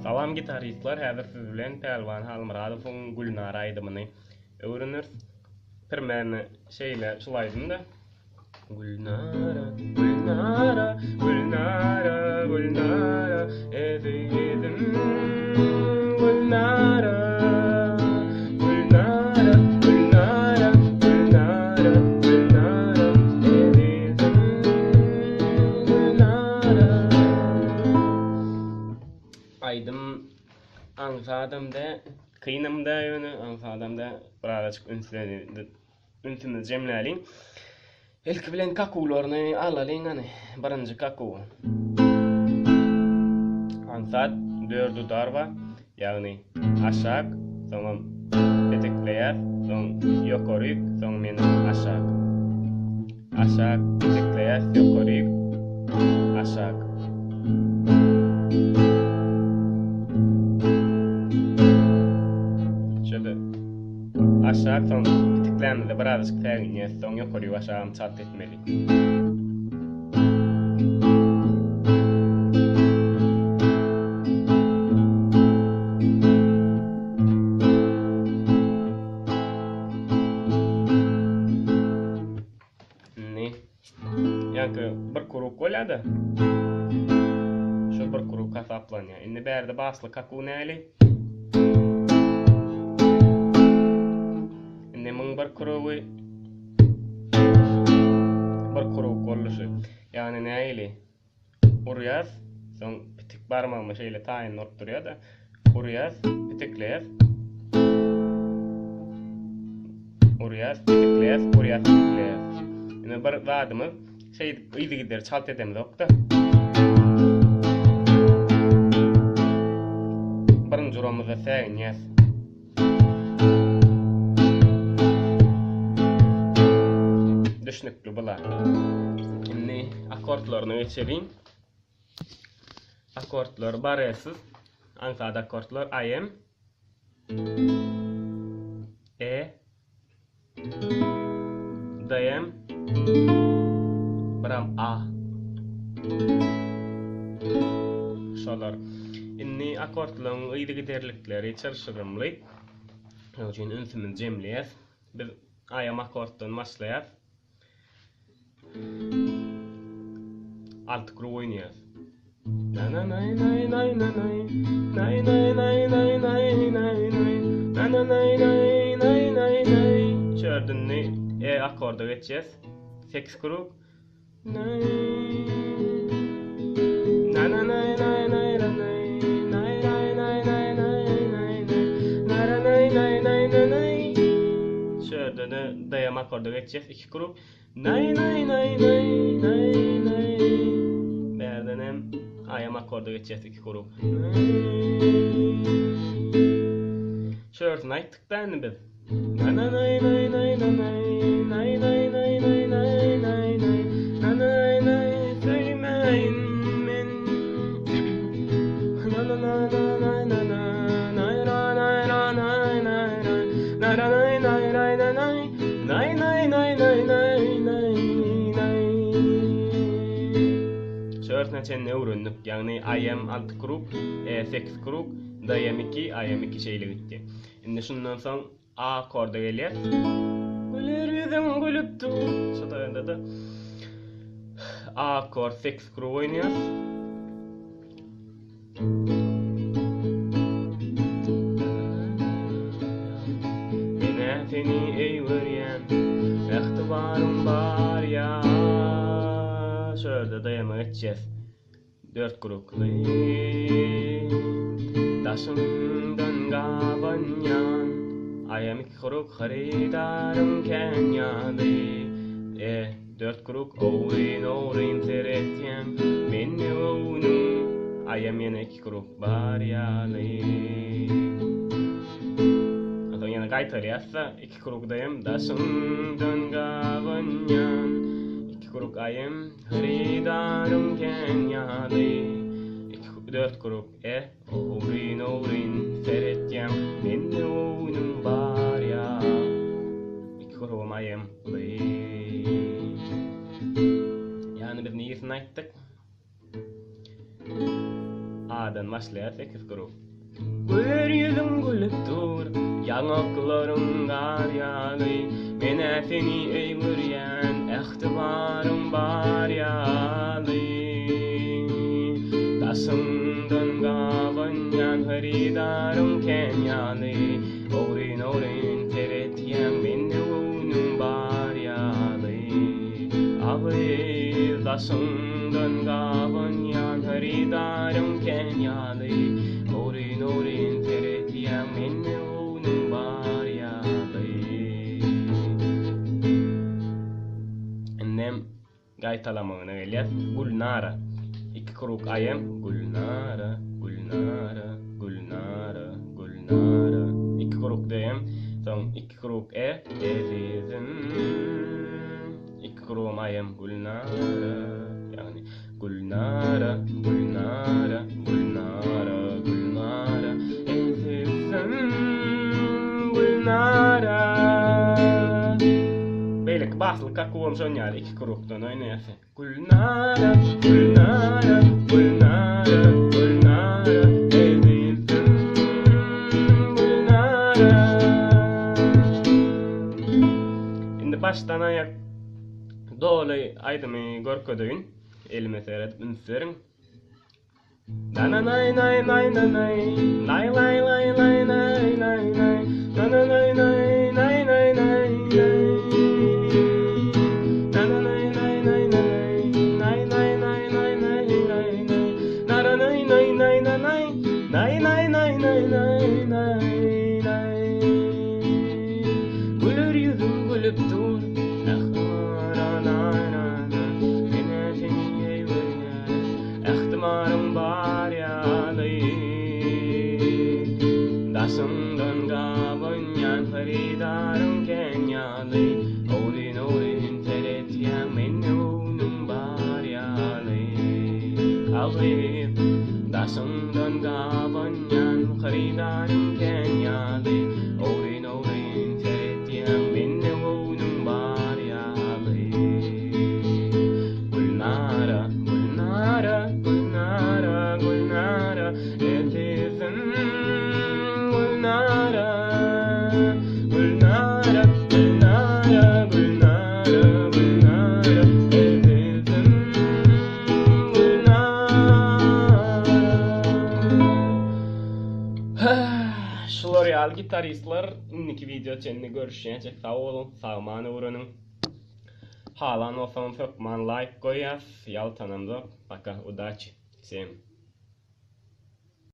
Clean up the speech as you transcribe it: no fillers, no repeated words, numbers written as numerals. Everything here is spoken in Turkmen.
Salam gitaristler häzir siz bilen Pälwan Halmyradowyň Gülnara aýdymyny öwreneris. Pirmeni şeýle şul aýdymda. Gülnara, Gülnara, Gülnara, Gülnara, ezizim Gülnara, Gülnara, Gülnara, Gülnara, Gülnara, ezizim Gülnara. Aýdym aňsadam dä, kynam dä ýöne aňsadam dä birazajyk ünslenip Ünsümizi jemläliň. Ilki bilen kakuwlaryny alalyň hany. Birinji kakuw. Aňsat dört udar bar. Ýagny aşak, soňam petekleýäs, soň ýokaryk, soň ýene aşak. Aşak petekleýäs, ýokaryk, aşak. Şöyle Aşak soň pitiklämizde birazajyk säginýäs, soň ýokaryk aşagam çalt etmeli. Indi ýaňky bir krug bolýar-da. Şu bir krug hasaplanýar. Indi bärde basly kakuw näli? Indi muň bir krugy bir krug boldy şu. Ýagny nähili? Urýas, soň pitik barmagymy şeýle taýyn bolup durýar-da. Urýas, pitikleýäs. Urýas, pitikleýäs, urýas, pitikleýäs. Indi bir zadymyz şeýdip yzygider çalt edemizok-da. Birinji uramyzda säginýäs. Düşnükli bular. Indi akkordlaryna geçeliň. Akkordlar baresiz. Aňsat akkordlar AM E DM Biram A. Şolar. Indi akkordlaryň yzygiderlikleri çylşyrymly. Şonuň üçin ünsümizi jemleýäs. Biz AM akkorddan başlaýas. Alty krug oýnaýas. Na na nay nay nay na nay nay nay nay nay nay nay nay na na nay nay nay nay nay Çördünni E akkorda geçýäs. 8 krug. Nay na na nay nay nay na nay nay nay nay nay nay nay nay na na nay nay nay na nay Şördede D akkorda geçýäs. 2 krug. Naý naý naý naý naý naý Bärdenem aýam akkorda geçýäs iki krug. Şörsini aýtdyk-da indi biz. Na na naý naý naý na naý naý naý naý naý naý naý naý na naý naý söýmäýin men Na na na na na na na naý na naý na naý naý naý na na naý naý naý na naý Naý naý naý naý naý naý naý Şu örtüne çenli öwrendik. Ýagny AM alty krug, E sekiz krug, DM iki, AM iki şeýle gitdi. Indi şundan soň A akkorda gelýär. Güler ýüzüň gülüp dur. Şu taýynda-da A akkord sekiz krug oýnaýar. Menä seni eý görýän, ähtibarym bar ýa. Şu ýerde daýama geçýäs. Dört krukly daşyňdan gabanýan, Aýam iki kruk hyrydarym kän ýaly. E. Dört kruk ogryn-ogryn seretýäň, Mende göwnüň aýam ýene iki kruk bar ýaly. Onsoň ýene gaýtarýas-da, iki krukdaýam daşyňdan gabanýan, Iki kruk aýam hyrydarym kän ýaly. Iki, dört kruk e. Ogryn-ogryn seretýäň, mende göwnüň bar ýa. Iki krugam aýam uly. Ýagny biz niresini aýtdyk? A. A-dan başlaýar sekiz krug. Güler ýüzüň gülüp dur, ýaňaklaryň gar ýaly, Men-ä seni eý görýän, ähtibaryň bar ýaly. Daşyňdan gabanýan hyrydaryň kän ýaly, Ogryn-ogryn seretýäň mende göwnüň bar ýaly. A gyz, daşyňdan gabanýan hyrydaryň kän ýaly, Ogryn-ogryn seretýäň mende göwnüň bar ýaly. Indem gaýtalamagyna gelýäs. Gülnara. Iki krug aýam. Gülnara, Gülnara, Gülnara, Gülnara. Iki krug D-em. Soň iki krug E. Ezizim. Iki krugam aýam. Gülnara. Ýagny Gülnara, Gülnara, Gülnara, Gülnara. Ezizim. Gülnara. Beýleki basly kakuwam şon ýaly iki krugdan oýnaýasy. Gülnara, Gülnara, Gülnara, Gülnara, ezizim Gülnara. Indi başdan aýak doly aýdymy görkezeýin. Elime seredip üns beriň. Na na nay nay nay na nay nay lay lay lay nay nay nay na na nay nay nay nay nay nay na na nay nay nay na nay nay nay nay nay nay nay nay na na nay nay nay na nay nay nay nay nay nay nay nay Güler ýüzüň gülüp dur Menä seni eý görýän Ähtimalyň bar ýaly Daşyňdan gabanýan hyrydaryň kän ýaly Ogryn-ogryn seretýäň mende göwnüň bar ýaly A gyz, daşyňdan gabanýan hyrydaryň kän ýaly Ogryn-ogryn seretýäň mende göwnüň bar ýaly Gülnara, Gülnara, Gülnara, Gülnara, ezizim Gülnara, Gülnara, Gülnara, Gülnara, Gülnara, ezizim Gülnara. Şular ýaly gitaristler indiki wideo çenli görüşýänçä sag boluň, sagman öwreniň. Halan bolsaňyz hökman laýk goýýas, ýaltanamzok. Paka, udaçi. Wsem.